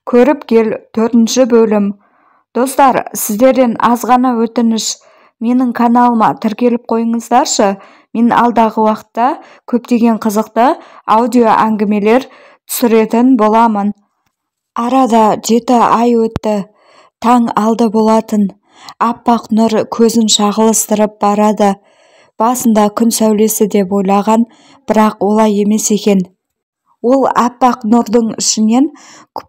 Көріпкел, 4-ші бөлім. Достар, сіздерден аз ғана өтініш. Менің каналыма тіркеліп қойыңыздаршы. Мен алдағы уақытта көптеген қызықты аудио әңгімелер түсіретін боламын. Арада 7 ай өтті. Таң алды болатын. Аппақ нұр көзін шағылыстырып барады. Басында күн сәулесі деп ойлаған, бірақ олай емес екен. Ол аппақ нұрдың ішінен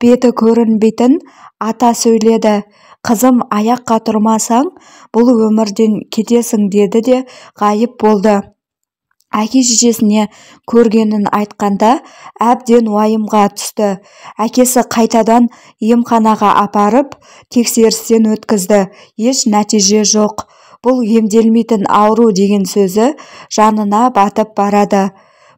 беті көрінбейтін ата сөйледі. Қызым, аяққа тұрмасаң, бұл өмірден кетесің деді де ғайып болды. Әке-шешесіне көргенін айтқанда әбден уайымға түсті. Әкесі қайтадан емханаға апарып, тексерістен өткізді. Еш нәтиже жоқ. Бұл емделмейтін ауру деген сөзі жанына батып барады.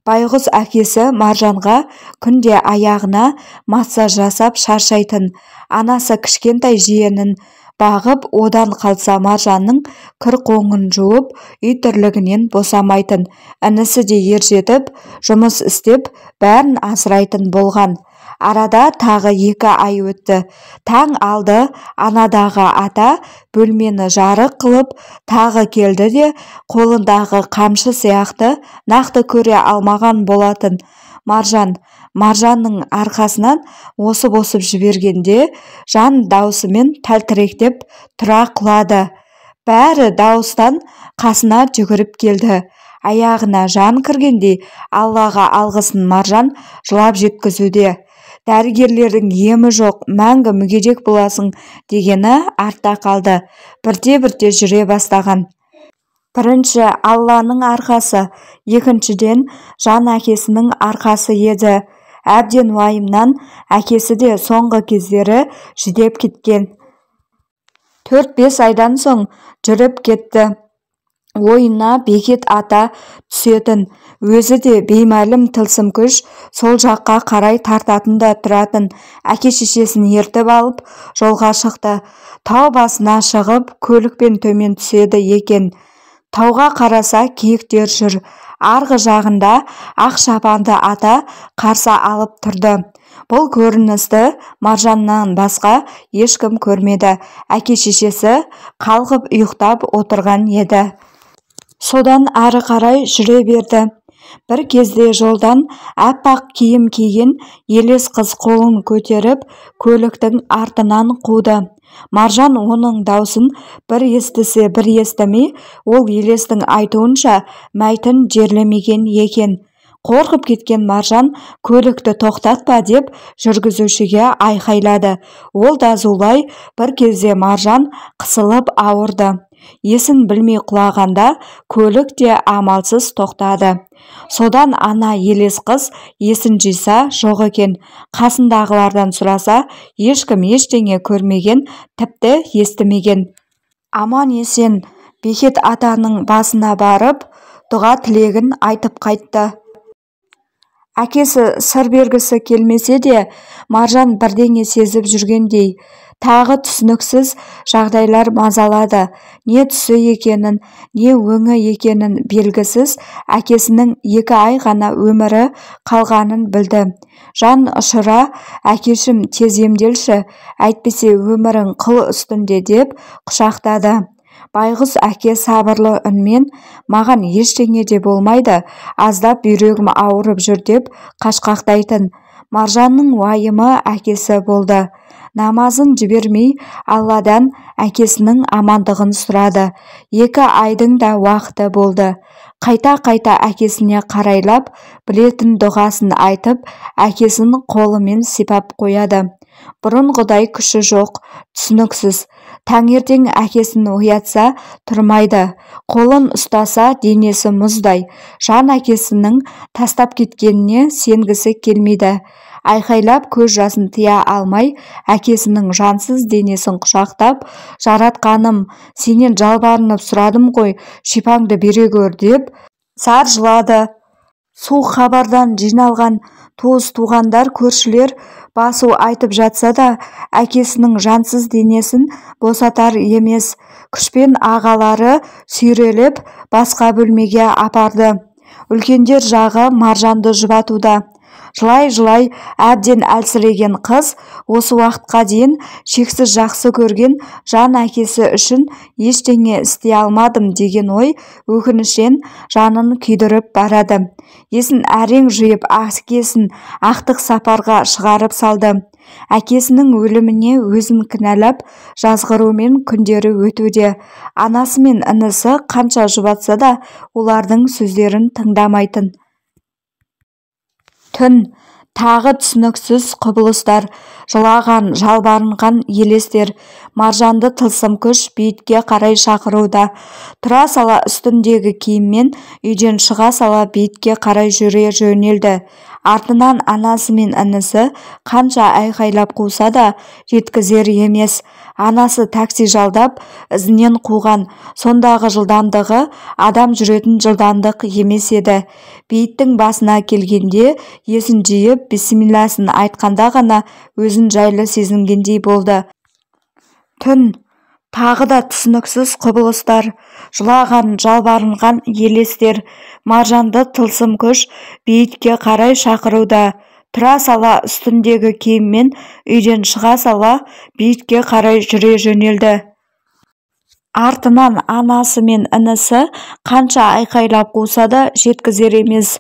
Байғұс әкесі Маржанға күнде аяғына массаж жасап шаршайтын. Анасы кішкентай жиенін бағып, одан қалса Маржанның кір-қоңын жуып, үй тірлігінен босамайтын. Інісі де ержетіп, жұмыс істеп, бәрін асырайтын болған. Арада тағы 2 ай өтті. Таң алды анадағы ата бөлмені жарық қылып, тағы келді де, қолындағы қамшы сияқты нақты көре алмаған болатын. Маржан, Маржанның арқасынан осып-осып жібергенде, жан даусымен тәлтіректеп тұра құлады. Бәрі дауыстан қасына жүгіріп келді. Аяғына жан кіргендей Аллаға алғысын Маржан жылап жеткізуде. Дәрігерлердің емі жоқ, мәңгі мүгедек боласың дегені артта қалды. Бірте-бірте жүре бастаған. Бірінші Алланың арқасы, екіншіден жан әкесінің арқасы еді. Әбден уайымнан әкесі де соңғы кездері жүдеп кеткен. 4-5 айдан соң жүріп кетті. Ойына Бекет ата түсетін, өзі де беймәлім тылсым күш сол жаққа қарай тартатын да тұратын. Әке-шешесін ертіп алып жолға шықты. Тау басына шығып көлікпен төмен түседі екен. Тауға қараса киіктер жүр. Арғы жағында ақ шапанды ата қарсы алып тұрды. Бұл көріністі Маржаннан басқа ешкім көрмеді. Әке-шешесі қалғып ұйықтап отырған еді. Содан ары қарай жүре берді. Бір кезде жолдан аппақ киім киген елес қыз қолын көтеріп, көліктің артынан қуды. Маржан оның даусын бір естісе бір естімей, ол елестің айтуынша мәйтін жерлемеген екен. Қорқып кеткен Маржан көлікті тоқтатпа деп жүргізушіге айқайлады. Ол да зулай, бір кезде Маржан қысылып ауырды. Есін білмей құлағанда көлік те амалсыз тоқтады. Содан ана елес қыз есін жиса жоқ екен. Қасындағылардан сұраса, ешкім ештеңе көрмеген, тіпті естімеген. Аман есен Бекет атаның басына барып, дұға тілегін айтып қайтты. Әкесі сыр бергісі келмесе де, Маржан бірдеңе сезіп жүргендей. Тағы түсініксіз жағдайлар мазалады. Не түсі екенін, не өңі екенін белгісіз әкесінің 2 ай ғана өмірі қалғанын білді. Жан ұшыра, әкешім тез емделші, әйтпесе өмірің қыл үстінде деп құшақтады. Байғұс әке сабырлы үнмен, маған ештеңе де болмайды, аздап бүйрегім ауырып жүр деп қашқақтайтын. Маржанның уайымы әкесі болды. Намазын жібермей Алладан әкесінің амандығын сұрады. 2 айдың да уақыты болды. Қайта-қайта әкесіне қарайлап, білетін дұғасын айтып, әкесін қолымен сипап қояды. Бұрынғыдай күші жоқ, түсініксіз. Таңертең әкесін оятса, тұрмайды. Қолын ұстаса, денесі мұздай. Жан әкесінің тастап кеткеніне сенгісі келмейді. Айқайлап көз жасын тыя алмай, әкесінің жансыз денесін құшақтап, жаратқаным, сенен жалбарынып сұрадым ғой, шипаңды бере гөр деп зар жылады. Суық хабардан жиналған туыс-туғандар, көршілер басу айтып жатса да, әкесінің жансыз денесін босатар емес. Күшпен ағалары сүйрелеп басқа бөлмеге апарды. Үлкендер жағы Маржанды жұбатуда. Жылай-жылай әбден әлсіреген қыз осы уақытқа дейін шексіз жақсы көрген жан әкесі үшін ештеңе істей алмадым деген ой өкініштен жанын күйдіріп барады. Есін әрең жиып, әкесін ақтық сапарға шығарып салды. Әкесінің өліміне өзін кінәлап, жазғырумен күндері өтуде. Анасы мен інісі қанша жұбатса да, олардың сөздерін тыңдамайтын. Түн. Тағы түсініксіз құбылыстар, жылаған, жалбарынған елестер. Маржанды тылсым күш бейітке қарай шақыруда. Тұра сала үстіндегі киіммен үйден шыға сала бейітке қарай жүре жөнелді. Артынан анасы мен інісі қанша айқайлап қуса да жеткізер емес. Анасы такси жалдап, ізінен қуған. Сондағы жылдамдығы адам жүретін жылдамдық емес еді. Бейіттің басына келгенде есін жиып, бисмилласын айтқанда ғана өзін жайлы сезінгендей болды. Түн. Тағы да түсініксіз құбылыстар, жылаған, жалбарынған елестер. Маржанды тылсым күш бейітке қарай шақыруда. Тұра сала үстіндегі киіммен үйден шыға сала бейітке қарай жүре жөнелді. Артынан анасы мен інісі қанша айқайлап қуса да жеткізер емес.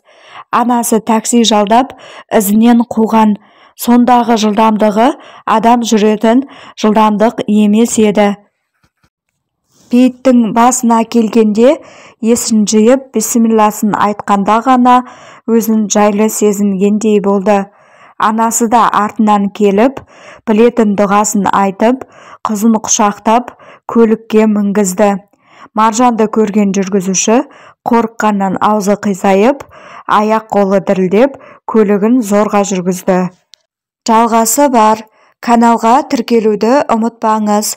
Анасы такси жалдап, ізінен қуған. Сондағы жылдамдығы адам жүретін жылдамдық емес еді. Бейіттің басына келгенде есін жиып, бисмилласын айтқанда ғана өзін жайлы сезінгендей болды. Анасы да артынан келіп, білетін дұғасын айтып, қызын құшақтап, көлікке мінгізді. Маржанды көрген жүргізуші қорыққаннан аузы қисайып, аяқ-қолы дірілдеп, көлігін зорға жүргізді. Жалғасы бар. Каналға тіркелуді ұмытпаңыз.